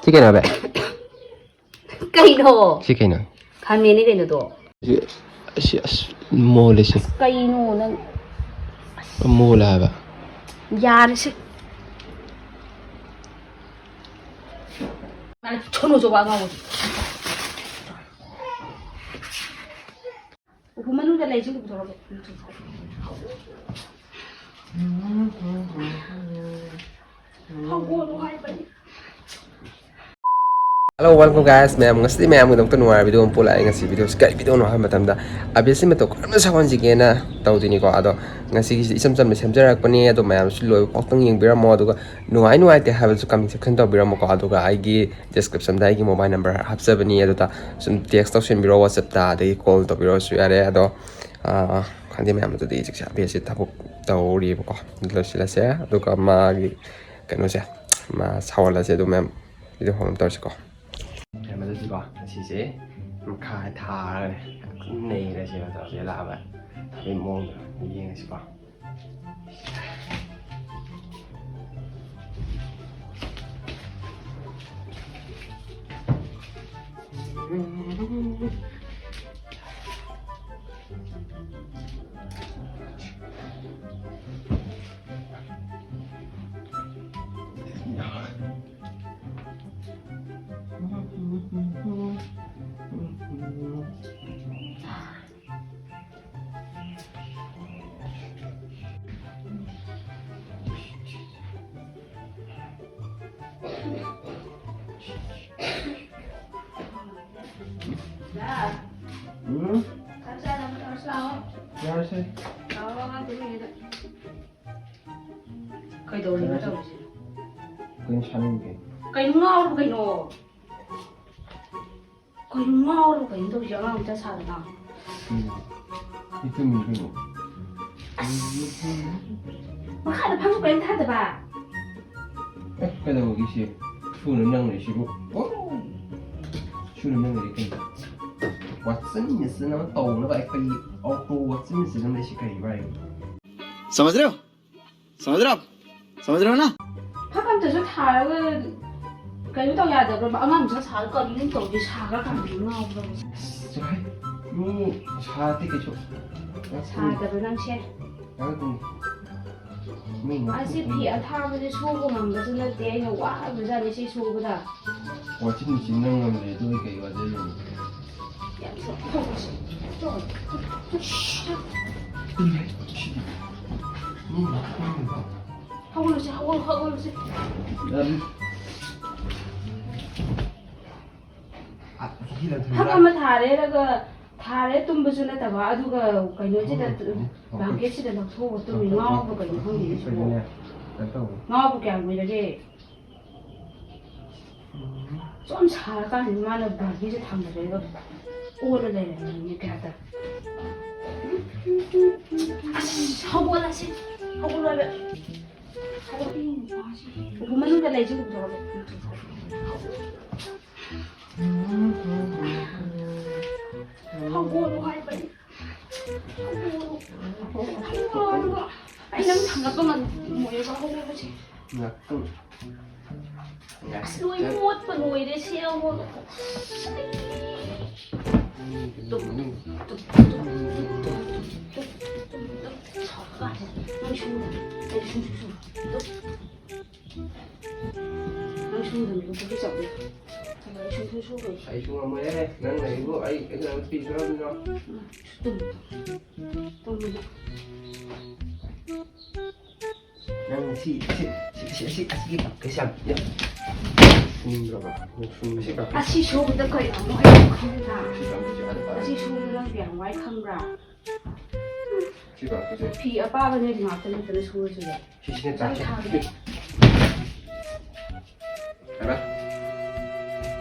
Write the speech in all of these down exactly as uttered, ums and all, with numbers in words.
ꯁꯤ ꯀꯩꯅꯣ, ꯕꯦ? ꯀꯩꯅꯣ? ꯁꯤ ꯀꯩꯅꯣ? ꯈꯥꯃꯦꯟꯅꯤ ꯀꯩꯅꯣꯗꯣ꯫ ꯁꯤ, ꯁꯤ, ꯑꯁ, ꯃꯣꯜꯂꯦ ꯁꯤ꯫ ꯀꯩꯅꯣ ꯅꯪ? ꯃꯣꯜꯂꯦ ꯍꯥꯏꯕ꯫ ꯌꯥꯔꯦꯁꯦ꯫ ꯃꯥꯅ ꯊꯣꯡꯅꯧ ꯆꯣꯕ ꯑꯉꯥꯎꯕꯗꯣ꯫ ꯎꯄꯨ ꯃꯅꯨꯡꯗ ꯂꯩꯁꯤꯡꯗꯣ ꯄꯨꯊꯣꯔꯛꯑꯣ꯫ ꯍꯧꯒꯠꯂꯣ ꯍꯥꯏꯕꯅꯤ꯫ Hello, welcome guys. ꯃꯌꯥꯝ, ꯉꯁꯤꯗꯤ ꯃꯌꯥꯝꯒꯤꯗꯃꯛꯇ ꯅꯨꯡꯉꯥꯏꯕ video ꯑꯃ ꯄꯨꯔꯛꯑꯦ꯫ ꯉꯁꯤ videoꯁꯤ ꯀꯔꯤ videoꯅꯣ ꯍꯥꯏꯕ ꯃꯇꯝꯗ, ꯑꯕꯦꯁꯤ ꯃꯇꯧ ꯀꯔꯝꯅ ꯁꯥꯎꯍꯟꯁꯤꯒꯦꯅ ꯇꯧꯗꯣꯏꯅꯤꯀꯣ꯫ ꯑꯗꯣ ꯉꯁꯤꯒꯤꯁꯤ ꯏꯆꯝ ꯆꯝꯅ ꯁꯦꯝꯖꯔꯛꯄꯅꯤ꯫ ꯑꯗꯣ ꯃꯌꯥꯝꯁꯨ ꯂꯣꯏꯕ ꯐꯥꯎꯇꯪ ꯌꯦꯡꯕꯤꯔꯝꯃꯣ꯫ ꯑꯗꯨꯒ ꯅꯨꯡꯉꯥꯏ ꯅꯨꯡꯉꯥꯏꯇꯦ ꯍꯥꯏꯕꯁꯨ comment section ꯇꯧꯕꯤꯔꯝꯃꯣꯀꯣ꯫ ꯑꯗꯨꯒ ꯑꯩꯒꯤ descriptionꯗ ꯑꯩꯒꯤ mobile number ꯍꯥꯞꯆꯕꯅꯤ꯫ ꯑꯗꯨꯗ ꯁꯨꯝ text ꯇꯧꯁꯤꯟꯕꯤꯔꯣ WhatsAppꯇ, ꯑꯗꯒꯤ call ꯇꯧꯕꯤꯔꯛꯑꯁꯨ ꯌꯥꯔꯦ꯫ ꯑꯗꯣ, ꯑꯥ, ꯈꯪꯗꯦ ꯃꯌꯥꯝ, ꯑꯗꯨꯗꯤ ꯍꯧꯖꯤꯛꯁꯦ ꯑꯕꯦꯁꯁꯦ ꯊꯕꯛ ꯇꯧꯔꯤꯕꯀꯣ꯫ ꯑꯗꯨ ꯂꯣꯏꯁꯤꯜꯂꯁꯦ꯫ ꯑꯗꯨꯒ ꯃꯥꯒꯤ ꯀꯩꯅꯣꯁꯦ, ꯃꯥ ꯁꯥꯎꯍꯜꯂꯁꯦ꯫ ꯑꯗꯨ ꯃꯌꯥꯝ, video ꯍꯧꯅꯕ ꯇꯧꯔꯁꯤꯀꯣ꯫ ꯃꯌꯥꯝ, ꯑꯗꯨꯗꯤꯀꯣ, ꯉꯁꯤꯁꯦ ꯃꯈꯥ ꯊꯥꯔꯒꯅꯦ ꯅꯩꯔꯁꯦꯕ꯫ ꯇꯧꯔꯁꯦ, ꯂꯥꯛꯑꯕ ꯊꯥꯕꯩ ꯃꯑꯣꯡꯗꯣ ꯌꯦꯡꯉꯁꯤꯀꯣ꯫ ꯎꯝ? ꯆꯥꯛ ꯆꯥꯅꯕ ꯇꯧꯔꯁꯤ ꯂꯥꯛꯑꯣ꯫ ꯌꯥꯔꯁꯦ꯫ ꯂꯥꯛꯑꯣ, ꯑꯉꯥꯡ ꯇꯨꯝꯃꯤꯉꯩꯗ꯫ ꯀꯩꯗꯧꯔꯤꯅꯣ ꯌꯥꯔꯁꯦ꯫ ꯇꯧꯔꯤꯁꯦ? ꯀꯩꯅꯣ ꯁꯥꯟꯅꯩꯗꯤ? ꯀꯩꯅꯣ ꯉꯥꯎꯔꯕ ꯀꯩꯅꯣ? ꯀꯩꯅꯣ ꯉꯥꯎꯔꯕ ꯀꯩꯅꯣ ꯇꯧꯔꯤꯁꯦ ꯑꯉꯥꯡ ꯃꯆꯥ ꯁꯥꯗꯅ? ꯎꯝ꯫ ꯑꯩ ꯇꯨꯝꯃꯤ ꯀꯩꯅꯣ꯫ ꯑꯁ! ꯃꯈꯥꯗ ꯐꯝꯃ ꯀꯔꯤꯝ ꯊꯥꯗꯕ? ꯑꯦ, ꯀꯩꯗꯧꯕꯒꯤ ꯁꯤ? ꯁꯨꯅ ꯅꯪ ꯂꯩꯁꯤꯕꯨ? ꯑꯣ! ꯁꯨꯅ ꯅꯪ ꯂꯩ ꯀꯩꯅꯣ? Washing machine ꯑꯃ ꯇꯧꯅꯕ ꯑꯩꯈꯣꯏꯒꯤ auto washing machine ꯑꯃ ꯂꯩꯁꯤ ꯀꯔꯤ ꯋꯥꯔꯤꯅꯣ? समझ रहे हो? समझ रहे हो आप? समझ रहे हो ना? ꯐꯛ ꯑꯝꯇꯁꯨ ꯊꯥꯔꯒ ꯀꯩꯅꯣ ꯇꯧ ꯌꯥꯗꯕ꯭ꯔꯕ? ꯑꯉꯥꯡ ꯃꯆꯥ ꯁꯥꯔ ꯀꯔꯤꯅꯣ ꯇꯧꯗꯣꯏ? ꯁꯥꯔꯀꯥꯟꯗ ꯉꯥꯎꯕ꯭ꯔꯕ? ꯆꯠꯂꯣꯍꯦ꯫ ꯃꯤ ꯁꯥꯗꯦ ꯀꯩꯁꯨ꯫ ꯁꯥꯗꯕ ꯅꯪꯁꯦ꯫ ꯉꯥꯏꯍꯥꯛꯇꯪ꯫ ꯃꯤ ꯉꯥꯛꯇꯪ ꯑꯁꯤ ꯐꯤ ꯑꯊꯥꯕꯁꯦ ꯁꯨꯕ ꯉꯝꯕꯁꯨ ꯅꯠꯇꯦ, ꯑꯩꯅ ꯋꯥꯈ꯭ꯔꯕꯖꯥꯠꯅꯤ ꯁꯤ ꯁꯨꯕꯗ꯫ ꯋꯥꯆꯤꯟ ꯃꯦꯆꯤꯟ ꯅꯪ ꯉꯝꯗ꯭ꯔꯦ ꯑꯗꯨ ꯑꯩ ꯀꯩ ꯋꯥꯖꯔꯨꯅꯤ? ꯌꯥꯝ ꯁꯨ-, ꯍꯧꯒꯠꯂꯁꯤ꯫ ꯆꯣ꯫ ꯇꯨꯝꯃꯦ꯫ ꯁꯤꯗꯤ꯫ ꯃꯤ ꯉꯥꯛꯇꯪ ꯉꯝꯗ꯭ꯔꯦ꯫ ꯍꯧꯒꯠꯂꯁꯤ, ꯍꯧꯒꯠ-, ꯍꯧꯒꯠꯂꯁꯤ꯫ ꯌꯥꯔꯦ꯫ ꯑ, ꯍꯤ ꯂꯪꯊꯣꯛꯏꯔꯥ? ꯐꯛ ꯑꯃ ꯊꯥꯔꯦꯔꯒ ꯊꯥꯔꯦ ꯇꯨꯝꯕꯁꯨ ꯅꯠꯇꯕ, ꯑꯗꯨꯒ ꯀꯩꯅꯣꯁꯤꯗ, ꯎꯝ, ꯎꯝ, ꯕ꯭ꯂꯥꯡꯀꯦꯠꯁꯤꯗ ꯂꯧꯊꯣꯛꯑꯒ ꯇꯨꯝꯃꯤ꯫ ꯉꯥꯎꯕ꯭ꯔꯥ ꯀꯩꯅꯣ ꯈꯪꯗꯦ ꯁꯤꯕꯣ꯫ ꯀꯩꯅꯣꯅꯦ, ꯀꯩꯅꯣ ꯇꯧꯕ꯫ ꯉꯥꯎꯕ ꯀꯌꯥꯝ ꯀꯨꯏꯔꯒꯦ? ꯎꯝ꯫ ꯁꯨꯝ ꯁꯥꯔꯀꯥꯟꯁꯤꯗ ꯃꯥꯅ ꯕ꯭ꯂꯥꯡꯀꯦꯠꯁꯦ ꯊꯥꯡꯒꯠꯂꯒ ꯑꯣꯜꯂ ꯂꯩꯔꯝꯃꯤꯅꯦ ꯀꯌꯥꯗ꯫ ꯑꯁ, ꯍꯧꯒꯠꯂꯁꯤ꯫ ꯍꯧꯒꯠꯂꯣ ꯍꯥꯏꯕ꯫ ꯍꯧꯒꯠꯂꯣ꯫ ꯎꯄꯨ ꯃꯅꯨꯡꯗ ꯂꯩꯁꯤ ꯎꯄꯨ ꯊꯣꯛꯑꯒ꯫ ꯍꯧꯒꯠꯂꯣ ꯍꯥꯏꯕꯅꯤ꯫ ꯍꯧꯒꯠꯂꯣ꯫ ꯍꯧꯒꯠꯂꯣ ꯍꯥꯏꯕ꯫ ꯑꯩ ꯅꯪ ꯊꯥꯡꯒꯠꯄ ꯉꯝꯃꯣꯏꯕ ꯍꯧꯒꯠꯂꯁꯤ꯫ ꯉꯥꯛꯇꯪ꯫ ꯑꯁ, ꯂꯣꯏ ꯃꯣꯠꯄ ꯂꯣꯏꯔꯦ ꯁꯤ ꯑꯃꯨꯛ꯫ ꯇꯨꯝ, ꯇꯨꯝ, ꯇꯨꯝ, ꯇꯨꯝ, ꯇꯨꯝ, ꯇꯨꯝ, ꯇꯨꯝ, ꯇꯨꯝ, ꯇꯨꯝ, ꯇꯨꯝ꯫ ꯁꯥꯎꯔꯀꯥꯟꯁꯤꯗ ꯅꯪ ꯁꯨ-, ꯑꯩ ꯁꯨ-, ꯁꯨ-, ꯁꯨ-, ꯇꯨꯝ꯫ ꯅꯪ ꯁꯨꯗꯕꯤꯗ ꯀꯣꯐꯤ ꯆꯥꯎꯕ꯫ ꯑꯩ ꯁꯨ-, ꯁꯨ-, ꯁꯨ-, ꯁꯨ-, ꯑꯩ ꯁꯨ ꯉꯝꯃꯣꯏꯍꯦ꯫ ꯅꯪ ꯂꯩꯔꯤꯕꯨ ꯑꯩ, ꯑꯩ ꯀꯩꯗꯧ ꯐꯤ ꯁꯨꯔꯝꯃꯤꯅꯣ? ꯇꯨꯝ, ꯇꯨꯝ, ꯇꯨꯝ꯫ ꯅꯪ ꯁꯤ, ꯁꯤ, ꯁꯤ, ꯁꯤ, ꯁꯤ, ꯑꯁꯤꯒꯤ ꯄꯥꯛꯀꯩꯁꯦ ꯌꯥꯝ, ꯌꯥꯝ ꯁꯨꯅꯤꯡꯗ꯭ꯔꯕ? ꯅꯪ ꯁꯨꯅꯤꯡꯗ꯭ꯔꯕ? ꯑꯁꯤ ꯁꯨꯕꯗ ꯀꯩꯅꯣ ꯑꯩ ꯈꯪꯗ꯫ ꯁꯤ ꯄꯥꯛꯀꯩꯁꯦ ꯌꯥꯝ ꯐꯔꯦ꯫ ꯑꯁꯤ ꯁꯨꯕꯗ ꯅꯪ ꯀꯌꯥꯝ ꯋꯥꯏ ꯈꯪꯕ꯭ꯔꯥ? ꯁꯤ ꯄꯥꯛꯀꯩꯁꯦ꯫ ꯐꯤ ꯑꯄꯥꯕꯅꯦ ꯉꯥꯛꯇ ꯅꯠꯇꯅ ꯁꯨꯔꯁꯨ ꯌꯥꯏ꯫ ꯁꯤꯁꯤꯅ ꯑꯩ ꯆꯥꯛꯁꯦ꯫ ꯊꯥꯒꯦ꯫ ꯍꯥꯏꯕ?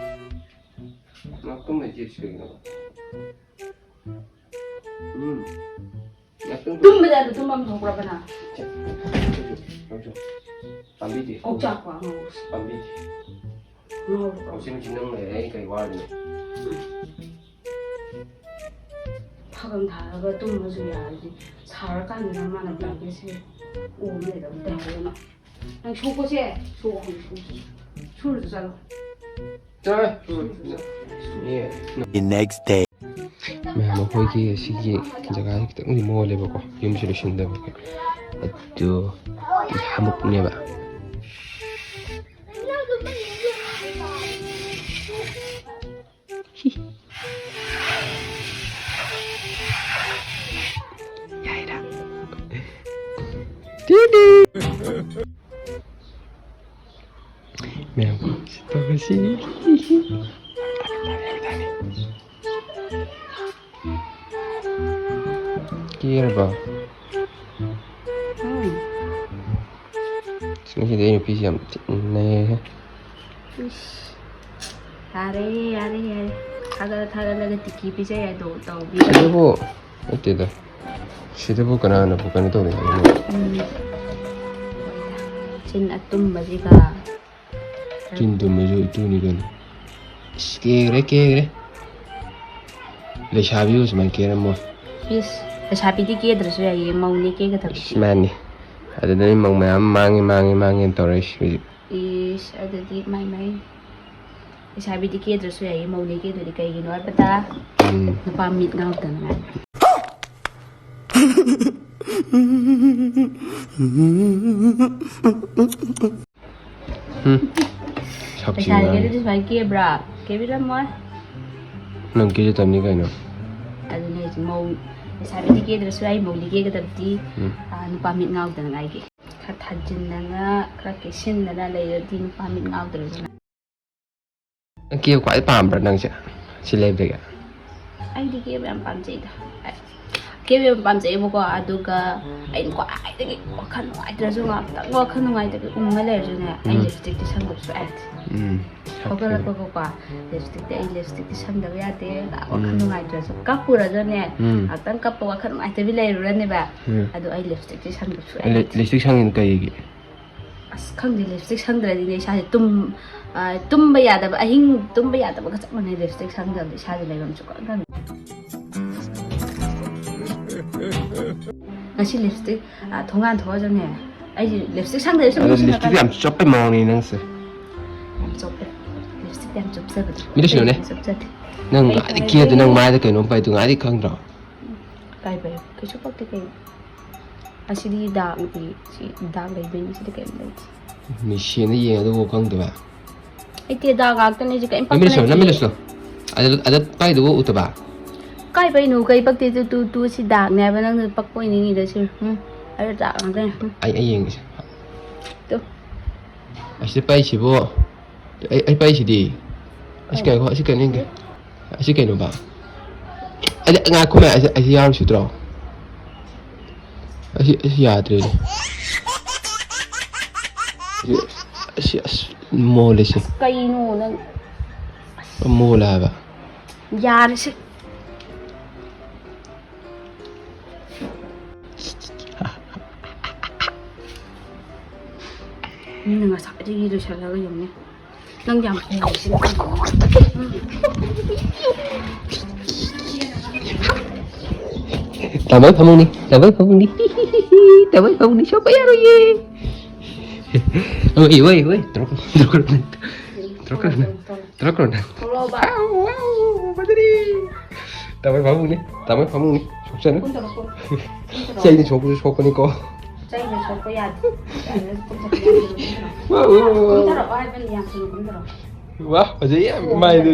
ꯉꯥꯛꯇꯪ ꯂꯩꯇꯦ ꯁꯤ ꯀꯩꯒꯤꯅꯣ? ꯎꯝ꯫ ꯉꯥꯛꯇꯪ ꯇꯨꯝꯕꯗ ꯑꯗꯨ ꯇꯨꯝꯐꯝ ꯊꯣꯛꯄ꯭ꯔꯕ ꯅꯪ? ꯁꯦ, ꯂꯧꯁꯣ, ꯂꯧꯁꯣ꯫ ꯄꯥꯝꯕꯤꯗꯦ꯫ ꯀꯣꯛ ꯆꯥꯛꯄ ꯑꯉꯥꯡꯁꯦ꯫ ꯄꯥꯝꯕꯤꯗꯦ꯫ ꯉꯥꯎꯔꯕ꯭ꯔꯣ? ꯍꯧꯖꯤꯛ ꯍꯧꯖꯤꯛ ꯅꯪ ꯂꯩꯔꯦ, ꯑꯩ ꯀꯩ ꯋꯥꯔꯨꯅꯤ? ꯐꯛ ꯑꯃ ꯊꯥꯔꯒ ꯇꯨꯝꯃꯁꯨ ꯌꯥꯔꯗꯤ, ꯁꯥꯔꯀꯥꯟꯗꯅ ꯃꯥꯅ ꯕ꯭ꯂꯥꯡꯀꯦꯠꯁꯦ ꯑꯣꯝ ꯂꯩꯔꯕ ꯇꯧꯔꯦꯅ꯫ ꯅꯪ ꯁꯨꯀꯣꯁꯦ, ꯁꯨ, ꯍꯧꯖꯤꯛ ꯁꯨ꯫ ꯁꯨꯔꯁꯨ ꯆꯠꯂꯣ꯫ ꯆꯠꯂꯣ꯫ ꯁꯨꯔꯁꯨ ꯆꯠꯂꯣ꯫ ꯌꯦ꯫ The next day. ꯃꯌꯥꯝ, ꯑꯩꯈꯣꯏꯒꯤ ꯁꯤꯒꯤ ꯖꯒꯥꯁꯤ ꯈꯤꯇꯪꯗꯤ ꯃꯣꯜꯂꯦꯕꯀꯣ, ꯌꯨꯝꯁꯤ ꯂꯣꯏꯁꯤꯟꯗꯕꯒꯤ꯫ ꯑꯗꯨ ꯍꯥꯃꯨꯛꯅꯦꯕ꯫ ꯌꯥꯏꯔꯥ? ꯇꯤꯗꯤ꯫ ꯃꯌꯥꯝ, ꯁꯤ ꯇꯧꯔꯁꯤ꯫ ꯀꯦꯔꯕ? ꯎꯝ꯫ ꯑꯁ, ꯉꯁꯤꯗꯤ ꯑꯩ ꯅꯨꯄꯤꯁꯤ ꯌꯥꯝ ꯊꯤ ꯅꯩꯍꯦ꯫ ꯏꯁ꯫ ꯌꯥꯔꯦ, ꯌꯥꯔꯦ, ꯌꯥꯔꯦ꯫ ꯊꯥꯒꯠꯂ ꯊꯥꯒꯠꯂꯒ ꯇꯤꯀꯤ ꯄꯤꯖꯩ ꯍꯥꯏꯗꯣ ꯇꯧꯕꯤ꯫ ꯁꯤꯗꯕꯨ ꯅꯠꯇꯦꯗ꯫ ꯁꯤꯗꯕꯨ ꯀꯅꯥꯅꯕꯨ ꯀꯩꯅꯣ ꯇꯧꯔꯤ ꯍꯥꯏꯅꯣ? ꯎꯝ꯫ ꯆꯤꯟ ꯑꯇꯨꯝꯕꯁꯤꯒ꯫ ꯆꯤꯟ ꯇꯨꯝꯕꯁꯨ ꯏꯇꯨꯅꯤ ꯀꯩꯅꯣ꯫ ꯏꯁ, ꯀꯦꯈ꯭ꯔꯦ, ꯀꯦꯈ꯭ꯔꯦ꯫ ꯂꯩꯁꯥꯕꯤꯕꯨ ꯁꯨꯃꯥꯏꯅ ꯀꯦꯔꯝꯃꯣꯏ꯫ ꯏꯁ, ꯂꯩꯁꯥꯕꯤꯗꯤ ꯀꯦꯗ꯭ꯔꯁꯨ ꯌꯥꯏꯌꯦ, ꯃꯧꯅꯦ ꯀꯦꯒꯗꯕꯗꯤ꯫ ꯏꯁ, ꯃꯥꯅꯤ꯫ ꯑꯗꯨꯗꯅꯤ ꯃꯧ ꯃꯌꯥꯝ ꯃꯥꯡꯉꯤ, ꯃꯥꯡꯉꯤ, ꯃꯥꯡꯉꯤꯅ ꯇꯧꯔꯛꯏꯁꯤ ꯍꯧꯖꯤꯛ꯫ ꯏꯁ, ꯑꯗꯨꯗꯤ ꯃꯥꯏ ꯃꯥꯏ꯫ ꯂꯩꯁꯥꯕꯤꯗꯤ ꯀꯦꯗ꯭ꯔꯁꯨ ꯌꯥꯏꯌꯦ, ꯃꯧꯅꯦ ꯀꯦꯗꯣꯏꯗꯤ꯫ ꯀꯩꯒꯤꯅꯣ ꯍꯥꯏꯕꯗ, ꯎꯝ꯫ ꯅꯨꯄꯥ ꯃꯤꯠ ꯉꯥꯎꯗꯅꯉꯥꯏ꯫ ꯎꯝ꯫ ꯁꯛꯁꯤ ꯂꯩꯁꯥꯕꯤ ꯉꯥꯡꯉꯤ꯫ ꯀꯦꯔꯗꯤ ꯁꯨꯃꯥꯏꯅ ꯀꯦꯕ꯭ꯔꯥ? ꯀꯦꯕꯤꯔꯝꯃꯣꯏ꯫ ꯅꯪ ꯀꯦꯖꯗꯕꯅꯤ ꯀꯩꯅꯣ꯫ ꯑꯗꯨꯅꯦ ꯍꯥꯏꯁꯦ, ꯃꯧ, ꯂꯩꯁꯥꯕꯤꯗꯤ ꯀꯦꯗ꯭ꯔꯁꯨ ꯌꯥꯏ, ꯃꯧꯗꯤ ꯀꯦꯒꯗꯕꯗꯤ, ꯎꯝ꯫ ꯑꯥ, ꯅꯨꯄꯥ ꯃꯤꯠ ꯉꯥꯎꯗꯅꯉꯥꯏꯒꯤ꯫ ꯈꯔ ꯊꯥꯖꯤꯟꯗꯅ, ꯈꯔ ꯀꯦꯁꯤꯟꯗꯅ ꯂꯩꯔꯗꯤ ꯅꯨꯄꯥ ꯃꯤꯠ ꯉꯥꯎꯗ꯭ꯔꯁꯨ꯫ ꯅꯪ ꯀꯦꯕ ꯈ꯭ꯋꯥꯏ ꯄꯥꯝꯕ꯭ꯔꯥ ꯅꯪꯁꯦ? ꯁꯤ ꯂꯩꯕꯗꯒꯤ? ꯑꯩꯗꯤ ꯀꯦꯕ ꯌꯥꯝ ꯄꯥꯝꯖꯩꯗ꯫ ꯀꯦꯕ ꯌꯥꯝ ꯄꯥꯝꯖꯩꯌꯦꯕꯀꯣ, ꯑꯗꯨꯒ ꯑꯩꯅ ꯈ꯭ꯋꯥꯏꯗꯒꯤ ꯋꯥꯈꯜ ꯅꯨꯡꯉꯥꯏꯇ꯭ꯔꯁꯨ, ꯉꯥꯛꯇꯪ ꯋꯥꯈꯜ ꯅꯨꯡꯉꯥꯏꯇꯕꯤ ꯎꯪꯉ ꯂꯩꯔꯁꯨꯅꯦ, ꯑꯩ ꯎꯝ꯫ ꯂꯤꯞꯁꯇꯤꯛꯇꯤ ꯁꯪꯗꯕ ꯁꯨꯡꯌꯥ ꯌꯥꯗꯦ꯫ ꯎꯝ꯫ ꯍꯧꯒꯠꯂꯛꯄꯒꯀꯣ, ꯂꯤꯞꯁꯇꯤꯛꯇꯤ, ꯑꯩ ꯂꯤꯞꯁꯇꯤꯛꯇꯤ ꯁꯪꯗꯕ ꯌꯥꯗꯦ꯫ ꯋꯥꯈꯜ ꯎꯝ꯫ ꯅꯨꯡꯉꯥꯏꯇ꯭ꯔꯁꯨ, ꯀꯞꯄꯨꯔꯁꯨꯅꯦ, ꯎꯝ꯫ ꯉꯥꯛꯇꯪ ꯀꯞꯄ, ꯋꯥꯈꯜ ꯅꯨꯡꯉꯥꯏꯇꯕꯤ ꯂꯩꯔꯨꯔꯅꯦꯕ꯫ ꯎꯝ꯫ ꯑꯗꯣ ꯑꯩ ꯂꯤꯞꯁꯇꯤꯛꯇꯤ ꯁꯪꯗꯕ ꯁꯨꯡꯌꯥ ꯂꯤ-, ꯌꯥꯗꯦ꯫ ꯂꯤꯞꯁꯇꯤꯛ ꯁꯪꯉꯤꯗꯣ ꯀꯩꯒꯤ? ꯑꯁ, ꯈꯪꯗꯦ, ꯂꯤꯞꯁꯇꯤꯛ ꯁꯪꯗ꯭ꯔꯗꯤꯅꯦ ꯏꯁꯥꯁꯦ ꯇꯨꯝ-, ꯑ, ꯇꯨꯝꯕ ꯌꯥꯗꯕ, ꯑꯍꯤꯡ ꯇꯨꯝꯕ ꯌꯥꯗꯕꯒ ꯆꯞ ꯃꯥꯟꯅꯩ꯫ ꯂꯤꯞꯁꯇꯤꯛ ꯁꯪꯗꯕꯗꯤ ꯏꯁꯥꯁꯦ ꯂꯩꯐꯝ ꯁꯨꯈꯪ ꯈꯪꯗꯦ꯫ ꯉꯁꯤ ꯂꯤꯞꯁꯇꯤꯛ, ꯑ, ꯊꯣꯡꯒꯥꯟ ꯊꯣꯛꯑꯁꯨꯅꯦ, ꯑꯩꯁꯦ ꯂꯤꯞꯁꯇꯤꯛ ꯁꯪꯗ꯭ꯔꯗꯤ ꯁꯨꯝ ꯑꯗꯣ ꯂꯤꯞꯁꯇꯤꯛ ꯌꯥꯝ ꯆꯞꯄꯩ ꯃꯑꯣꯡꯅꯤ ꯅꯪꯁꯦ꯫ ꯌꯥꯝ ꯆꯣꯞꯄꯦ꯫ ꯂꯤꯞꯁꯇꯤꯛ ꯌꯥꯝ ꯆꯣꯞꯆꯕꯗꯣ꯫ ꯃꯤꯗꯤ ꯁꯤꯅꯅꯦ꯫ ꯑꯩꯗꯤ ꯆꯣꯞꯆꯗꯦ꯫ ꯅꯪ ꯑꯩ ꯑꯗꯤ ꯀꯩ ꯀꯦꯗ ꯅꯪ ꯍꯥꯏꯗꯣꯏꯅꯣ? ꯃꯥꯏꯗ ꯀꯩꯅꯣꯝ ꯄꯥꯏꯗꯨ ꯉꯥꯏꯗꯤ ꯈꯪꯗ꯭ꯔꯣ? ꯀꯥꯏ ꯄꯥꯏ? ꯀꯩꯁꯨ ꯄꯛꯇꯦ ꯀꯩꯅꯣ꯫ ꯑꯁꯤꯗꯤ ꯗꯥꯛꯅꯤ꯫ ꯁꯤ ꯗꯥꯛ ꯂꯩꯕꯩꯅꯤ꯫ ꯁꯤꯗꯤ ꯀꯩꯝ ꯂꯩꯇꯦ꯫ ꯃꯤꯁꯦꯟꯗ ꯌꯦꯡꯉꯒ ꯎꯕ ꯈꯪꯗꯕ꯫ ꯑꯩ ꯇꯦ ꯗꯥꯛ ꯉꯥꯛꯇꯅꯦ꯫ ꯁꯤ ꯀꯩꯝ ꯄꯛꯄ ꯅꯃꯤꯠ ꯂꯩꯁꯜꯂꯣ, ꯅꯠꯇꯦ꯫ ꯅꯃꯤꯠ ꯂꯩꯁꯜꯂꯣ꯫ ꯑꯗ ꯑꯗ ꯄꯥꯏꯗꯨꯕꯨ ꯎꯠꯇꯕ꯫ ꯀꯥꯏ ꯄꯩꯅꯣ? ꯀꯩ ꯄꯛꯇꯦ? ꯇꯨ ꯇꯨ ꯇꯨ ꯁꯤ ꯗꯥꯛꯅꯦ ꯍꯥꯏꯕ꯫ ꯅꯪꯅ ꯄꯛꯄ ꯑꯣꯏꯅꯤꯡꯉꯤꯗ ꯁꯤ꯫ ꯎꯝ꯫ ꯑꯗ ꯗꯥꯛ ꯉꯥꯛꯇꯅꯦ꯫ ꯎꯝ꯫ ꯑꯩ ꯑꯩ ꯌꯦꯡꯒꯦꯁꯦ꯫ ꯇꯨ꯫ ꯑꯁꯤ ꯄꯥꯏꯁꯤꯕꯨ꯫ ꯑꯩ ꯑꯩ ꯄꯥꯏꯁꯤꯗꯤ꯫ ꯑꯁꯤ ꯀꯩꯅꯣ? ꯑꯁꯤ ꯀꯩꯅꯣ? ꯑꯁꯤ ꯀꯩꯅꯣꯕ? ꯑꯗ ꯉꯥꯏꯈꯣꯃꯦ꯫ ꯑꯁꯤ ꯑꯁꯤ ꯌꯥꯔꯨꯁꯤꯗ꯭ꯔꯣ? ꯑꯁꯤ ꯑꯁꯤ ꯌꯥꯗ꯭ꯔꯦꯅꯦ꯫ ꯑꯁꯤ ꯑꯁꯤ ꯑꯁ ꯃꯣꯜꯂꯦꯁꯦ꯫ ꯀꯩꯅꯣ ꯅꯪ? ꯃꯣꯜꯂꯦ ꯍꯥꯏꯕ꯫ ꯌꯥꯔꯦꯁꯦ꯫ ꯃꯤꯅ ꯉꯁꯥꯏꯗꯒꯤ ꯂꯣꯏꯁꯤꯜꯂꯒ ꯌꯦꯡꯉꯦ꯫ ꯅꯪ ꯌꯥꯝ ꯍꯩꯁꯤꯅ ꯀꯩꯅꯣ? ꯇꯥꯃꯣꯏ ꯐꯃꯨꯡꯅꯤ, ꯇꯥꯃꯣꯏ ꯐꯃꯨꯡꯅꯤ, ꯇꯥꯃꯣꯏ ꯐꯃꯨꯡꯅꯤ ꯁꯣꯛꯄ ꯌꯥꯔꯣꯏꯌꯦ꯫ ꯍꯣꯏ ꯍꯣꯏ ꯍꯣꯏ ꯇꯧꯔꯛꯀꯅꯨ, ꯇꯧꯔꯛꯀꯅꯨ, ꯇꯧꯔꯛꯀꯅꯨ, ꯇꯧꯔꯛꯀꯅꯨ꯫ ꯊꯣꯛꯂꯛꯑꯣꯕ꯫ ꯑꯥꯎ, ꯑꯥꯎ, ꯐꯖꯔꯤ꯫ ꯇꯥꯃꯣꯏ ꯐꯃꯨꯡꯅꯤ, ꯇꯥꯃꯣꯏ ꯐꯃꯨꯡꯅꯤ ꯁꯣꯛꯆꯅꯨ꯫ ꯀꯨꯝꯊꯔꯛꯑꯣ, ꯀꯨꯝꯊꯔꯛꯑꯣ꯫ ꯆꯩꯅ ꯁꯣꯛꯄꯁꯨ ꯁꯣꯛꯄꯅꯤꯀꯣ꯫ ꯆꯩꯅ ꯁꯣꯛꯄ ꯌꯥꯗꯦ꯫ ꯌꯥꯗꯦ, ꯀꯨꯝꯊꯔꯛꯑꯣ, ꯀꯨꯝꯊꯔꯛꯑꯣ꯫ ꯋꯥꯎ, ꯋꯥꯎ, ꯋꯥꯎ, ꯋꯥꯎ꯫ ꯀꯨꯝꯊꯔꯛꯑꯣ ꯍꯥꯏꯕꯅꯤ, ꯌꯥꯝ ꯊꯨꯅ ꯀꯨꯝꯊꯔꯛꯑꯣ꯫ ꯋꯥ ꯐꯖꯩ ꯌꯥꯝ ꯃꯥꯏꯗꯨ꯫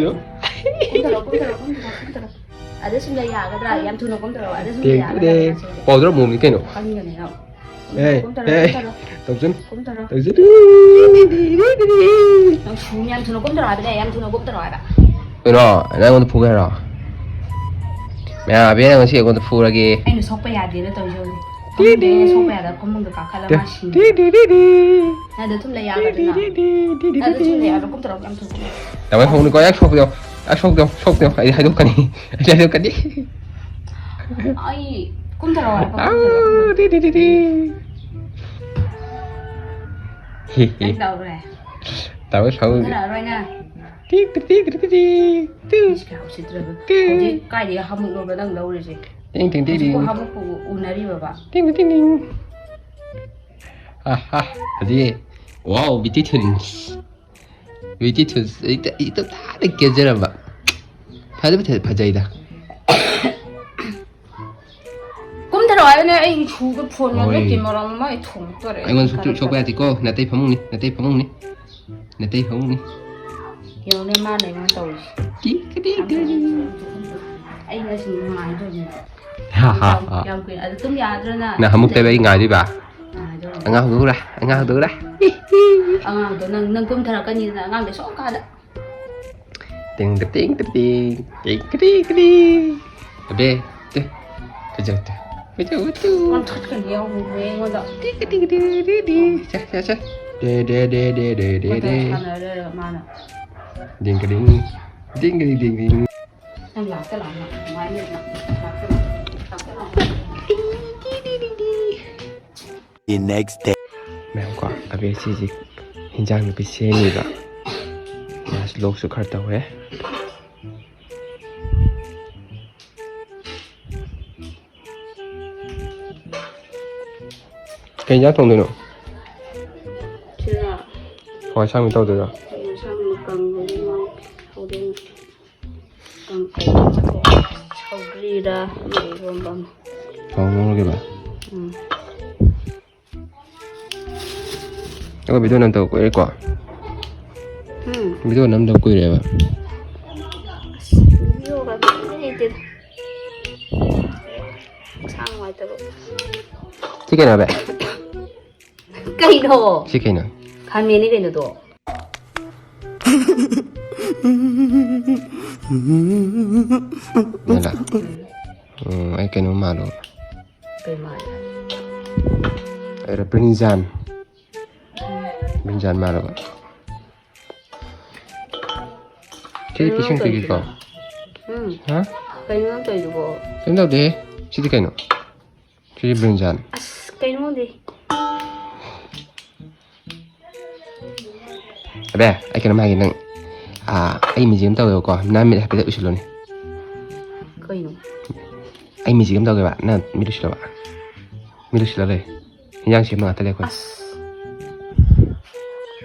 ꯀꯨꯝꯊꯔꯛꯑꯣ, ꯀꯨꯝꯊꯔꯛꯑꯣ, ꯀꯨꯝꯊꯔꯛꯑꯣ, ꯀꯨꯝꯊꯔꯛꯑꯣ꯫ ꯑꯗ ꯁꯨꯝ ꯂꯩ ꯌꯥꯒꯗ꯭ꯔꯥ? ꯌꯥꯝ ꯊꯨꯅ ꯀꯨꯝꯊꯔꯛꯑꯣ꯫ ꯑꯗ ꯁꯨꯝ ꯂꯩ ꯇꯦꯡ ꯌꯥꯒꯗ꯭ꯔꯥ? ꯇꯦꯡ꯫ ꯄꯥꯎꯗꯔ ꯑꯃꯨꯕꯅꯤ ꯀꯩꯅꯣ꯫ ꯀꯟꯒꯅꯤ ꯅꯪ꯫ ꯑꯦ, ꯀꯨꯝꯊꯔꯛꯑꯣ, ꯑꯦ, ꯀꯨꯝꯊꯔꯛꯑꯣ, ꯇꯧꯁꯟ-, ꯀꯨꯝꯊꯔꯛꯑꯣ꯫ ꯇꯧꯁꯟ-, ꯅꯪ ꯁꯨꯝ ꯌꯥꯝ ꯊꯨꯅ ꯀꯨꯝꯊꯔꯛꯑꯣ ꯍꯥꯏꯕꯅꯦ, ꯌꯥꯝ ꯊꯨꯅ ꯀꯨꯝꯊꯔꯛꯑꯣ ꯍꯥꯏꯕ꯫ ꯀꯩꯅꯣ? ꯅꯪ ꯑꯩꯉꯣꯟꯗ ꯐꯨꯒꯦ ꯍꯥꯏꯔꯣ? ꯃꯌꯥꯝ ꯑꯕꯦꯅ ꯉꯁꯤ ꯑꯩꯉꯣꯟꯗ ꯐꯨꯔꯒꯦ꯫ ꯑꯩꯅ ꯁꯣꯛꯄ ꯌꯥꯗꯦꯅ ꯇꯧꯔꯤꯁꯦ ꯍꯧꯖꯤꯛ꯫ ꯐꯃꯨꯡꯗ ꯑꯩꯅ ꯁꯣꯛꯄ ꯌꯥꯗꯕ ꯐꯃꯨꯡꯗ ꯀꯥꯈꯠꯂ ꯃꯥ ꯁꯤꯅꯤ꯫ ꯅꯪ ꯑꯗꯨ ꯊꯨꯝ ꯂꯩ ꯌꯥꯒꯗ꯭ꯔꯣ ꯅꯪ? ꯅꯪ ꯑꯗꯨ ꯊꯨꯝ ꯂꯩ ꯌꯥꯒꯗ꯭ꯔꯣ? ꯀꯨꯝꯊꯔꯛꯑꯣ, ꯌꯥꯝ ꯊꯨꯅ ꯀꯨꯝꯊꯔꯛꯑꯣ꯫ ꯇꯥꯃꯣ ꯐꯃꯨꯡꯅꯤꯀꯣ, ꯌꯥꯝ ꯁꯣꯛꯄꯤꯌꯣ, ꯌꯥꯝ ꯁꯣꯛꯄꯤꯌꯣ, ꯁꯣꯛꯄꯤꯌꯣ, ꯑꯩ ꯍꯥꯏꯗꯣꯛꯀꯅꯤ, ꯑꯩ ꯍꯥꯏꯗꯣꯛꯀꯅꯤ꯫ ꯑꯩ ꯀꯨꯝꯊꯔꯛꯑꯣ ꯍꯥꯏꯕ, ꯑꯥꯎ, ꯀꯨꯝꯊꯔꯛꯑꯣ, ꯗꯤ, ꯗꯤ, ꯗꯤ, ꯗꯤ꯫ ꯍꯤ, ꯍꯤ꯫ ꯅꯪ ꯂꯥꯎꯔꯦ꯫ ꯇꯥꯃꯣ ꯐꯃꯨꯡꯅꯤ꯫ ꯀꯨꯝꯊꯔꯛꯑꯔꯣꯏ ꯅꯪ꯫ ꯇꯤ, ꯇꯤ, ꯇꯤ, ꯇꯤ, ꯇꯤ, ꯇꯤ꯫ ꯇꯨ꯫ ꯏꯁ, ꯀꯌꯥ ꯎꯁꯤꯠꯇ꯭ꯔꯕ꯫ ꯍꯧꯖꯤꯛ ꯀꯥꯏꯗꯒꯤ ꯍꯥꯃꯨꯛꯅꯣꯕ ꯅꯪ ꯂꯧꯔꯤꯁꯦ? ꯇꯤꯡ, ꯇꯤꯡ, ꯇꯤꯡ, ꯍꯧꯖꯤꯛꯄꯨ ꯇꯤꯡ꯫ ꯍꯥꯃꯨꯛꯄꯨ ꯎꯅꯔꯤꯕꯕ? ꯇꯤꯡ, ꯇꯤꯡ, ꯇꯤꯡ꯫ ꯑꯥ, ꯑꯥ, ꯍꯧꯖꯤꯛ꯫ ꯋꯥꯎ, ꯕꯤꯇꯤ ꯊꯨꯟ꯫ ꯕ꯭ꯌꯨꯇꯤ ꯊꯨ-, ꯍꯦꯛꯇ, ꯍꯦꯛꯇ ꯊꯥꯅ ꯀꯦꯖꯔꯝꯕ꯫ ꯐꯖ-, ꯐꯖ-, ꯐꯖꯩꯗ꯫ ꯀꯨꯝꯊꯔꯛꯑꯣ ꯍꯥꯏꯕꯅꯦ, ꯑꯩꯒꯤ ꯁꯨꯗꯣ ꯐꯣꯟ ꯃꯦꯠꯄꯒꯤ ꯃꯔꯝ ꯑꯃ ꯑꯩ ꯊꯣꯡꯗꯣꯔꯦ꯫ ꯑꯩꯉꯣꯟꯗ ꯁꯨꯛꯆꯣꯞ ꯁꯣꯛꯄ ꯌꯥꯗꯦꯀꯣ꯫ ꯅꯥꯇꯩ ꯐꯃꯨꯡꯅꯤ, ꯅꯥꯇꯩ ꯐꯃꯨꯡꯅꯤ, ꯅꯥꯇꯩ ꯐꯃꯨꯡꯅꯤ꯫ ꯌꯦꯡꯉꯨꯅꯦ ꯃꯥꯅ ꯑꯩꯉꯣꯟꯗ ꯇꯧꯔꯤꯁꯦ꯫ ꯀꯤ-, ꯀꯤ-, ꯀꯤ-, ꯀꯤ-, ꯑꯩꯅ ꯁꯨꯝ ꯉꯥꯏꯗꯣꯏꯅꯦ꯫ ꯍꯥ, ꯍꯥ, ꯍꯥ꯫ ꯌꯥꯝ ꯀꯨꯏꯅ꯫ ꯑꯗꯨ ꯇꯨꯝ ꯌꯥꯗ꯭ꯔꯣ ꯅꯪ? ꯅꯪ ꯑꯃꯨꯛꯇ ꯑꯩ ꯉꯥꯏꯗꯣꯏꯕ? ꯉꯥꯏꯗꯣꯏꯅꯦ꯫ ꯑꯉꯥꯡ ꯍꯧꯗꯣꯛꯎꯔꯦ, ꯑꯉꯥꯡ ꯍꯧꯗꯣꯛꯎꯔꯦ꯫ ꯑꯉꯥꯡꯗꯣ ꯅꯪ, ꯅꯪ ꯀꯨꯝꯊꯔꯛꯀꯅꯤꯗꯅ ꯑꯉꯥꯡꯗꯣ ꯁꯣꯝ ꯀꯥꯗ꯫ ꯇꯤꯡ ꯇꯤꯡ ꯇꯤꯡ ꯇꯤꯡ ꯇꯤꯡ ꯇꯤꯡ ꯇꯤꯡ꯫ ꯑꯕꯦ, ꯇꯦ꯫ ꯐꯖꯧ ꯇꯦ꯫ ꯐꯖꯧ ꯇꯨ꯫ ꯑꯣꯟꯊꯣꯛꯀꯅꯤ ꯌꯥꯎꯕꯅꯦ ꯑꯩꯉꯣꯟꯗ꯫ ꯇꯤꯡ ꯇꯤꯡ ꯇꯤꯡ ꯇꯤꯡ ꯇꯤꯡ꯫ ꯁꯦ, ꯁꯦ, ꯁꯦ꯫ ꯗꯦ, ꯗꯦ, ꯗꯦ꯫ ꯃꯥꯅ꯫ ꯗꯤꯡ ꯀ ꯗꯤꯡ꯫ ꯗꯤꯡ ꯀ ꯗꯤꯡ꯫ ꯗꯤꯡ ꯀ ꯗꯤꯡ ꯗꯤꯡ ꯗꯤꯡ꯫ ꯅꯪ ꯂꯥꯛꯇ ꯂꯥꯛꯅ ꯀꯃꯥꯏꯅ ꯂꯥꯛꯇ ꯂꯥꯛꯅ ꯂꯥꯛꯇ ꯂꯥꯛꯅ꯫ ꯇꯤꯡ ꯇꯤꯡ ꯇꯤꯡ ꯇꯤꯡ ꯇꯤꯡ꯫ The next day. ꯃꯌꯥꯝ ꯀꯣ, ꯑꯕꯦ ꯁꯤꯁꯤ ꯍꯤꯟꯖꯥꯡ ꯅꯨꯄꯤ ꯁꯦꯝꯃꯤꯕ꯫ ꯃꯥꯁꯨ ꯂꯣꯛꯁꯨ ꯈꯔ ꯇꯧꯋꯦ꯫ ꯀꯩ ꯍꯤꯟꯖꯥꯡ ꯊꯣꯡꯗꯣꯏꯅꯣ? ꯁꯤꯔ ꯍꯋꯥꯏ ꯑꯁꯥꯡꯕꯤ ꯇꯧꯗꯣꯏꯔꯣ? ꯍꯋꯥꯏ ꯑꯁꯥꯡꯕꯤ ꯀꯥꯡꯍꯧ ꯉꯧꯒꯦ꯫ ꯍꯧꯗꯣꯡ ꯀꯥꯡꯁꯣꯏ ꯑꯃ ꯊꯣꯡ-, ꯁꯧꯒ꯭ꯔꯤꯔ ꯑꯃ ꯏꯔꯣꯝꯕ ꯑꯃ꯫ ꯊꯥꯎ ꯉꯧꯔꯒꯦꯕ? ꯎꯝ꯫ ꯑꯩꯈꯣꯏ ꯚꯤꯗꯤꯑꯣ ꯅꯝꯗꯕ ꯀꯨꯏꯔꯦꯀꯣ? ꯎꯝ꯫ ꯚꯤꯗꯤꯑꯣ ꯅꯝꯗꯕ ꯀꯨꯏꯔꯦꯕ꯫ ꯑꯁ, ꯚꯤꯗꯤꯑꯣꯒ ꯑꯝꯇ ꯂꯩꯇꯦꯗ꯫ ꯃꯁꯥ ꯅꯨꯡꯉꯥꯏꯇꯕ꯫ ꯁꯤ ꯀꯩꯅꯣ, ꯚꯥꯏ? ꯀꯩꯅꯣ? ꯁꯤ ꯀꯩꯅꯣ? ꯈꯥꯃꯦꯟꯅꯤ ꯀꯩꯅꯣꯗꯣ꯫ ꯃꯦꯂꯥ꯫ ꯎꯝ, ꯑꯩ ꯀꯩꯅꯣꯝ ꯃꯥꯜꯂꯨꯕ꯫ ꯀꯩ ꯃꯥꯜꯂꯦ? ꯑꯩꯔꯣ ꯕ꯭ꯔꯤꯟꯖꯥꯟ꯫ ꯕ꯭ꯔꯤꯟꯖꯥꯟ ꯃꯥꯜꯂꯨꯕ꯫ ꯁꯤꯗꯤ ꯀꯩꯅꯣ ꯄꯤꯁꯤꯡ ꯅꯪ ꯄꯤꯒꯦꯀꯣ꯫ ꯇꯧꯔꯤꯁꯤꯅ? ꯎꯝ꯫ ꯍꯥ? ꯀꯩꯅꯣ ꯅꯪ ꯇꯧꯔꯤꯗꯨꯕꯣ? ꯀꯩꯝ ꯇꯧꯗꯦꯍꯦ꯫ ꯁꯤꯗꯤ ꯀꯩꯅꯣ? ꯁꯤꯗꯤ ꯕ꯭ꯔꯤꯟꯖꯥꯟ꯫ ꯑꯁ, ꯀꯩꯅꯣ ꯈꯪꯗꯦ꯫ ꯑꯕꯦ, ꯑꯩ ꯀꯩꯅꯣꯝ ꯍꯥꯏꯒꯦ ꯅꯪ꯫ ꯑꯥ, ꯑꯩ ꯃꯤꯁꯦ ꯑꯃ ꯇꯧꯋꯦꯕꯀꯣ꯫ ꯅꯪ ꯃꯤꯠ ꯍꯥꯏꯐꯦꯠ ꯎꯏꯁꯤꯜꯂꯣꯅꯦ꯫ ꯀꯩꯅꯣ? ꯑꯩ ꯃꯤꯁꯦ ꯑꯃ ꯇꯧꯒꯦꯕ꯫ ꯅꯪ ꯃꯤꯠ ꯎꯏꯁꯤꯜꯂꯣꯕ꯫ ꯃꯤꯠ ꯎꯏꯁꯤꯜꯂ ꯂꯩ꯫ ꯍꯤꯟꯖꯥꯡ ꯁꯦꯝꯕ ꯉꯥꯛꯇ ꯂꯩ ꯑꯩꯈꯣꯏ꯫ ꯑꯁ꯫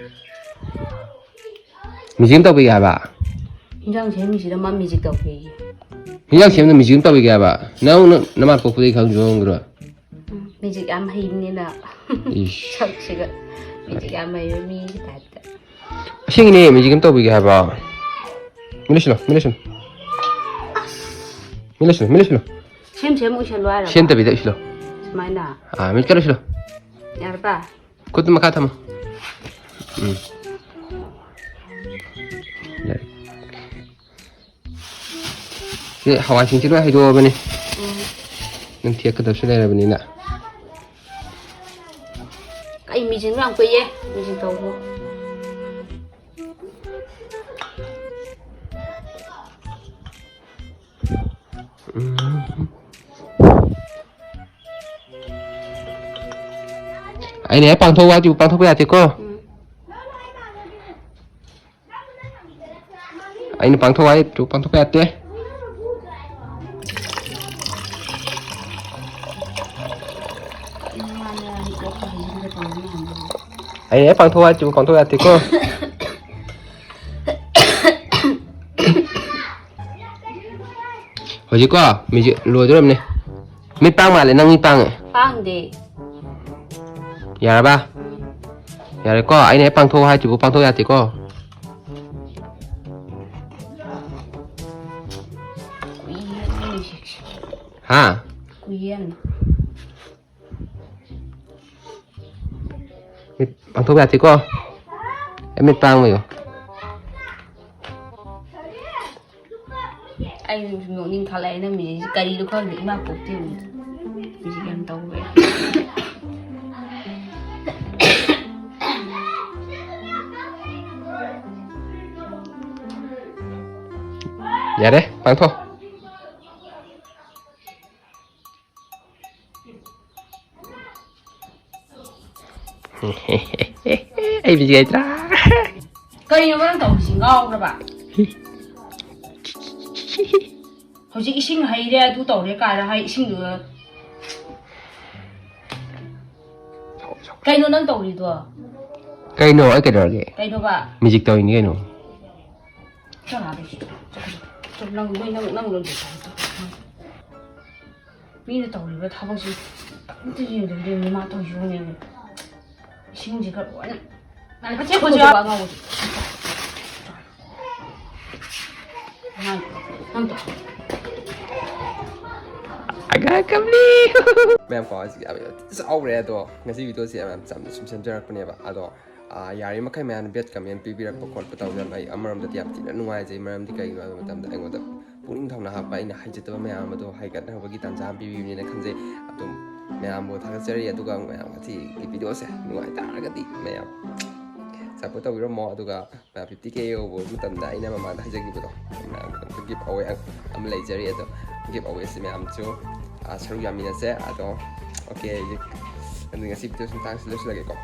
ꯃ꯭ꯌꯨꯖꯤꯛ ꯑꯃ ꯇꯧꯕꯤꯒꯦ ꯍꯥꯏꯕ? ꯏꯟꯖꯥꯡ ꯁꯦꯝꯃꯤꯁꯤꯗ ꯃꯥ ꯃ꯭ꯌꯨꯖꯤꯛ ꯇꯧꯒꯦꯌꯦ꯫ ꯏꯟꯖꯥꯡ ꯁꯦꯝꯕꯗ ꯃ꯭ꯌꯨꯖꯤꯛ ꯑꯃ ꯇꯧꯕꯤꯒꯦ ꯍꯥꯏꯕ? ꯅꯪ ꯅ- ꯅꯃꯥ ꯄꯣꯛꯄꯗꯒꯤ ꯈꯪꯗ꯭ꯔꯣ? ꯈꯪꯗ꯭ꯔꯣ? ꯎꯝ, ꯃ꯭ꯌꯨꯖꯤꯛ ꯌꯥꯝ ꯍꯩꯕꯅꯤꯅ ꯏꯁ꯫ ꯁꯛꯁꯤꯒ ꯃ꯭ꯌꯨꯖꯤꯛ ꯌꯥꯝ ꯍꯩꯕ ꯃꯤꯒꯤ ꯇꯥꯏꯞꯇ꯫ ꯑꯁꯦꯡꯒꯤꯅꯦ, ꯃ꯭ꯌꯨꯖꯤꯛ ꯑꯃ ꯇꯧꯕꯤꯒꯦ ꯍꯥꯏꯕ? ꯃꯤ ꯂꯣꯏꯁꯤꯜꯂꯣ, ꯃꯤ ꯂꯣꯏꯁꯤꯜꯂꯣ꯫ ꯃꯤ ꯂꯣꯏꯁꯤꯜꯂꯣ, ꯃꯤ ꯂꯣꯏꯁꯤꯜꯂꯣ꯫ ꯁꯦꯝ ꯁꯦꯝ ꯎꯏꯁꯜꯂꯣ ꯍꯥꯏꯔꯕ? ꯁꯦꯝꯗꯕꯤꯗ ꯎꯏꯁꯤꯜꯂꯣ꯫ ꯁꯨꯃꯥꯏꯅ꯫ ꯑꯥ, ꯃꯤꯠ ꯀꯟꯅ ꯎꯏꯁꯤꯜꯂꯣ꯫ ꯌꯥꯔꯕ? ꯈꯨꯠꯇꯨ ꯃꯈꯥ ꯊꯝꯃꯣ꯫ ꯎꯝ꯫ ꯌꯥꯔꯦ꯫ ꯁꯤ ꯍꯋꯥꯏꯁꯤꯡꯁꯤ ꯂꯣꯏ ꯍꯩꯗꯣꯛꯑꯕꯅꯤ꯫ ꯎꯝ꯫ ꯅꯪ ꯊꯦꯛꯀꯗꯕꯁꯨ ꯂꯩꯔꯕꯅꯤꯅ꯫ ꯑꯩ ꯃꯦꯆꯤꯟ ꯌꯥꯝ ꯀꯨꯏꯌꯦ ꯃꯦꯆꯤꯟ ꯇꯧꯕ꯫ ꯎꯝ꯫ ꯑꯩꯅ ꯍꯦꯛ ꯄꯥꯡꯊꯣꯛꯑꯣ ꯍꯥꯏꯗꯨꯕꯨ ꯄꯥꯡꯊꯣꯛꯄ ꯌꯥꯗꯦꯀꯣ꯫ ꯎꯝ꯫ ꯑꯩꯅ ꯄꯥꯡꯊꯣꯛꯑꯣ ꯍꯥꯏꯗꯨꯕꯨ ꯄꯥꯡꯊꯣꯛꯄ ꯌꯥꯗꯦ꯫ ꯑꯩꯅ ꯍꯦꯛ ꯄꯥꯡꯊꯣꯛꯑꯣ ꯍꯥꯏꯗꯨꯕꯨ ꯄꯥꯡꯊꯣꯛꯄ ꯌꯥꯗꯦꯀꯣ꯫ ꯍꯧꯖꯤꯛꯀꯣ ꯃꯤꯁꯦ ꯂꯣꯏꯗꯣꯔꯕꯅꯦ꯫ ꯃꯤꯠ ꯄꯥꯡ ꯃꯥꯜꯂꯦ, ꯅꯪ ꯃꯤꯠ ꯄꯥꯡꯉꯦ꯫ ꯄꯥꯡꯗꯦ꯫ ꯌꯥꯔꯕ? ꯌꯥꯔꯦꯀꯣ, ꯑꯩꯅ ꯍꯦꯛ ꯄꯥꯡꯊꯣꯛꯑꯣ ꯍꯥꯏꯗꯨꯕꯨ ꯄꯥꯡꯊꯣꯛ ꯌꯥꯗꯦꯀꯣ꯫ ꯀꯨꯏꯌꯦ ꯅꯪꯒꯤꯁꯦ꯫ ꯍꯥ? ꯀꯨꯏꯌꯦ ꯌꯥꯝꯅ꯫ ꯃꯤꯠ ꯄꯥꯡꯊꯣꯛ ꯌꯥꯗꯦꯀꯣ꯫ ꯑꯩ ꯃꯤꯠ ꯄꯥꯡꯕ ꯌꯦꯡꯉꯣ꯫ ꯑꯩ ꯅꯣꯛꯅꯤꯡ ꯈꯜꯂꯛꯑꯦ ꯅꯪ ꯃꯤꯁꯦ ꯀꯔꯤꯅꯣ ꯈꯪꯗꯦ ꯏꯃꯥ ꯄꯣꯛꯇꯦ ꯃꯤꯁꯦ ꯌꯥꯝ ꯇꯧꯋꯦ꯫ ꯌꯥꯔꯦ, ꯄꯥꯡꯊꯣꯛ꯫ ꯑꯩ ꯕꯤꯖꯤ ꯍꯥꯏꯗ꯭ꯔꯥ? ꯀꯩꯅꯣ ꯅꯪ ꯇꯧꯔꯤꯁꯤ ꯉꯥꯎꯈ꯭ꯔꯕ? ꯍꯧꯖꯤꯛ ꯏꯁꯤꯡ ꯍꯩꯔꯦ ꯑꯗꯨ ꯇꯧꯔꯦ ꯀꯥꯏꯅ ꯍꯥꯏ ꯏꯁꯤꯡꯗꯨ꯫ ꯀꯩꯅꯣ ꯅꯪ ꯇꯧꯔꯤꯗꯣ? ꯀꯩꯅꯣ ꯑꯩ ꯀꯩꯗꯧꯔꯒꯦ? ꯀꯩꯅꯣꯕ? ꯃ꯭ꯌꯨꯖꯤꯛ ꯇꯧꯔꯤꯅꯤ ꯀꯩꯅꯣ꯫ ꯆꯠꯂꯣ ꯅꯪ ꯅꯪ ꯅꯪ ꯂꯣꯏ ꯃꯤꯅ ꯇꯧꯔꯤꯕ ꯊꯕꯛꯁꯤ ꯑꯝꯇ ꯌꯦꯡꯗꯕꯤꯗ ꯃꯥ ꯇꯧꯔꯤꯁꯤꯕꯨꯅꯦ꯫ ꯏꯁꯤꯡꯁꯤꯒ ꯂꯣꯏꯅ ꯃꯆꯦ ꯈꯣꯏꯁꯨ ꯑꯉꯧꯕꯁꯦ꯫ ꯅꯪ ꯅꯪ ꯇꯧ꯫ ꯑꯒ ꯀꯝꯂꯤ꯫ ꯃꯌꯥꯝ ꯀꯣ, ꯍꯧꯖꯤꯛ ꯌꯥꯝ ꯆꯥꯎꯔꯦ꯫ ꯑꯗꯣ ꯉꯁꯤ ꯚꯤꯗꯤꯑꯣꯁꯦ ꯌꯥꯝ ꯌꯥꯝ ꯆꯝꯅ ꯁꯨꯝ ꯁꯦꯝꯖꯔꯛꯄꯅꯦꯕ꯫ ꯑꯗꯣ ꯑꯥ, ꯌꯥꯔꯤ ꯃꯈꯩ ꯃꯌꯥꯝꯅ ꯕꯦꯠ ꯀꯃꯦꯟ ꯄꯤꯕꯤꯔꯛꯄ ꯈꯣꯠꯄ ꯇꯧꯕꯗ ꯑꯩ ꯑꯃꯔꯣꯝꯗꯗꯤ ꯌꯥꯝ ꯊꯤꯅ ꯅꯨꯡꯉꯥꯏꯖꯩ꯫ ꯃꯔꯝꯗꯤ ꯀꯩꯒꯤꯅꯣ ꯍꯥꯏꯕ ꯃꯇꯝꯗ ꯑꯩꯉꯣꯟꯗ ꯄꯨꯛꯅꯤꯡ ꯊꯧꯅꯥ ꯍꯥꯞꯄ, ꯑꯩꯅ ꯍꯩꯖꯗꯕ ꯃꯌꯥꯝ ꯑꯗꯣ ꯍꯩꯒꯠꯅꯕꯒꯤ ꯇꯥꯟꯖꯥ ꯑꯃ ꯄꯤꯕꯤꯕꯅꯤꯅ ꯈꯟꯖꯩ꯫ ꯑꯗꯨꯝ ꯃꯌꯥꯝꯕꯨ ꯊꯥꯒꯠꯆꯔꯤ꯫ ꯑꯗꯨꯒ ꯃꯌꯥꯝ ꯉꯁꯤꯒꯤ ꯚꯤꯗꯤꯑꯣꯁꯦ ꯅꯨꯡꯉꯥꯏ ꯇꯥꯔꯒꯗꯤ ꯃꯌꯥꯝ ꯁꯞꯄꯣꯔꯠ ꯇꯧꯕꯤꯔꯝꯃꯣ꯫ ꯑꯗꯨꯒ ꯐꯤꯐꯇꯤ ꯀꯦ ꯌꯧꯕ ꯃꯇꯝꯗ ꯑꯩꯅ ꯃꯃꯥꯡꯗ ꯍꯥꯏꯖꯈꯤꯕꯗꯣ, ꯃꯌꯥꯝ ꯒꯤꯐ ꯑꯋꯦ ꯑꯃ ꯂꯩꯖꯔꯤ꯫ ꯑꯗꯣ ꯒꯤꯐ ꯑꯋꯦꯁꯤ ꯃꯌꯥꯝꯁꯨ, ꯑꯥ, ꯁꯔꯨꯛ ꯌꯥꯃꯤꯟꯅꯁꯦ꯫ ꯑꯗꯣ ꯑꯣꯀꯦ, ꯑꯗꯨꯗꯤ ꯉꯁꯤ ꯚꯤꯗꯤꯑꯣꯁꯤ ꯃꯇꯥꯡꯁꯤ ꯂꯣꯏꯁꯤꯜꯂꯒꯦꯀꯣ꯫